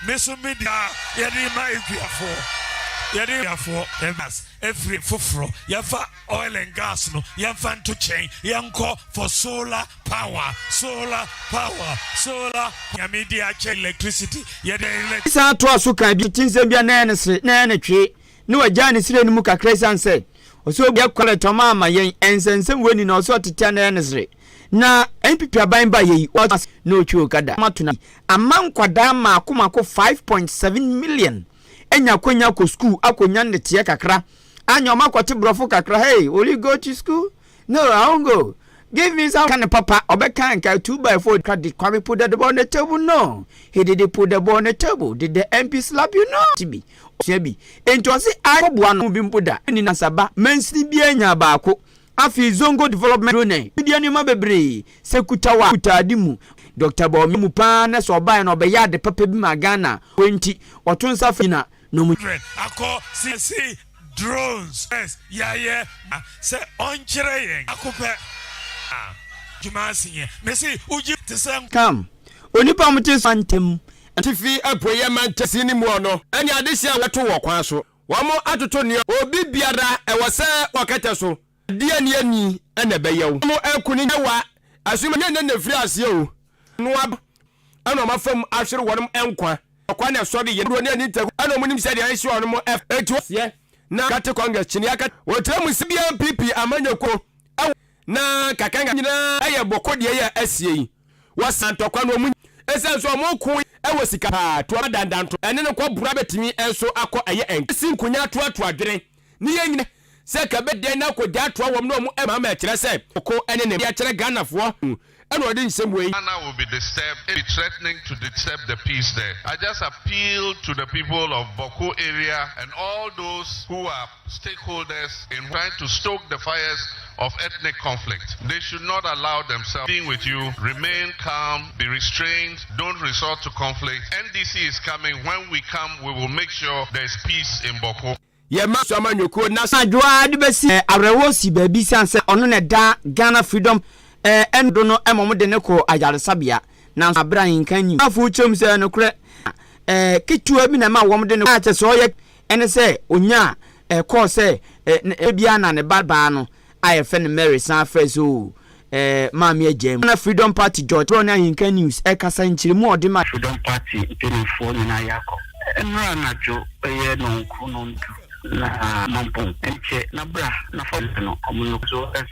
Me so me deɛ a yɛde ma akuafoɔ, yɛde akuafoɔ gas efiri foforɔ, yɛfa oil and gas no yɛmfa nto kyɛn, yɛnkɔ for solar power, solar power, solar. Nyame di akyɛ electricity, yɛde electricity. San toa so kan bi ti nsɛm bi a na ɛyɛ ne sere na ɛyɛ ne twee na wagyaa ne sere no mu kakra esiane sɛ ɔsɛ obi akɔlɛ tɔma ama yɛn nsɛnsɛm wɔ ni na ɔsɛ ɔtete a na ɛyɛ ne sere. Na NPP aban ba yɛ yi ɔs na ɔtwi okada ato na ama nkwadaa mmaako mmaako 5.7 million anya akwanya akɔ school, akɔnya nneteɛ kakra, anya ɔma akɔte borɔfo kakra. "Hey, will you go to school?" "No, I won't go. Give me some." Ka ne papa ɔbɛka nka 2 by 4. Did Kwame put the ball on the table? No, he did put the ball on the table. Did the MP slap you? No. Bi ɔsua bi nti ɔse akɔboa no bi mpo da ni nasaba mansini bi anya baako. Afei Zongo Development Drone bi nneɛma bebree sɛ kuta wa kuta ade mu. Dr Bawumia mu paa na sɛ ɔbaeɛ no ɔbɛyɛ ade papa bi ma Ghana nti ɔto nsa fa nyina na ɔmu akɔ sisi drones yes yɛayɛ sɛ ɔnkyerɛ yɛn akopɛ dwuma ase yɛn mesi wogye te sɛ Kam onipa mo te so ntɛm. Tifi apueyɛ mantasi ne mu no ɛne adehye a wɔto wɔ kwan so wɔn atoto nea obi biara ɛwɔ sɛ wɔkɛtɛ so deɛ ne ani ɛna ɛbɛyɛ wo mo ɛko ne wa asoma nyɛ ne na firi aseɛ o noa ɛna ɔma fam ahwere wɔn nkwa ɔkwa na ɛsɔre yɛ ne ani tɛku ɛna ɔmo nim sɛ deɛ ɛhyɛ wɔn mo ɛf etu aseɛ na kate Congress kyini aka wɔkyerɛ mu si bia NPP amanyɔkuo ɛwɔ na kakanga nyinaa ɛyɛ Bawku deɛ yɛ asie yi wɔsan ntɔkwa no ɔmo ɛsɛn so ɔmo ko ɛwɔ sika paa to dandanto ɛne no kɔ bura bɛtumi ɛnso akɔ ɛyɛ ɛn si nkonya atoato adwene ne yɛn nyina sɛ kɛbɛ deɛ na akɔgya atoa wɔm na ɔmo ɛma ama ɛkyerɛ sɛ ɔko ɛne ne akyerɛ Ghanafoɔ ɛna ɔde nsɛm wei. Ghana will be disturbed, be threatening to disturb the peace there. I just appeal to the people of Bawku area and all those who are stakeholders in trying to stoke the fires of ethnic conflict. They should not allow themselves being with you. Remain calm, be restrained, don't resort to conflict. NDC is coming. When we come, we will make sure there is peace in Bawku. Yɛma so amanyɔkuo na adwoa de bɛsi awerɛwɔ si baabi siane sɛ ɔno na ɛda Ghana Freedom ɛno no ɛma ɔmo de ne kɔ ayaresabea nanso abere ahenka nyi afo kyerɛm sɛ nokorɛ ketewa bi na ɛma wɔn de ne akyɛ sɛ ɔyɛ ɛne sɛ onya ɛkɔɔ sɛ ebia na ne ba baa no a yɛfɛ no Mary san frɛ so maame agya mu na Freedom Party George ne Ahenka News ɛkasa nkyerɛmu a ɔde ma. Freedom Party mpanimfoɔ nyinaa yɛ akɔ nnora anadwo bɛyɛ 9:30 na mampɔn nkyɛ na bra na fa no ɔmo no so ɛsɛ.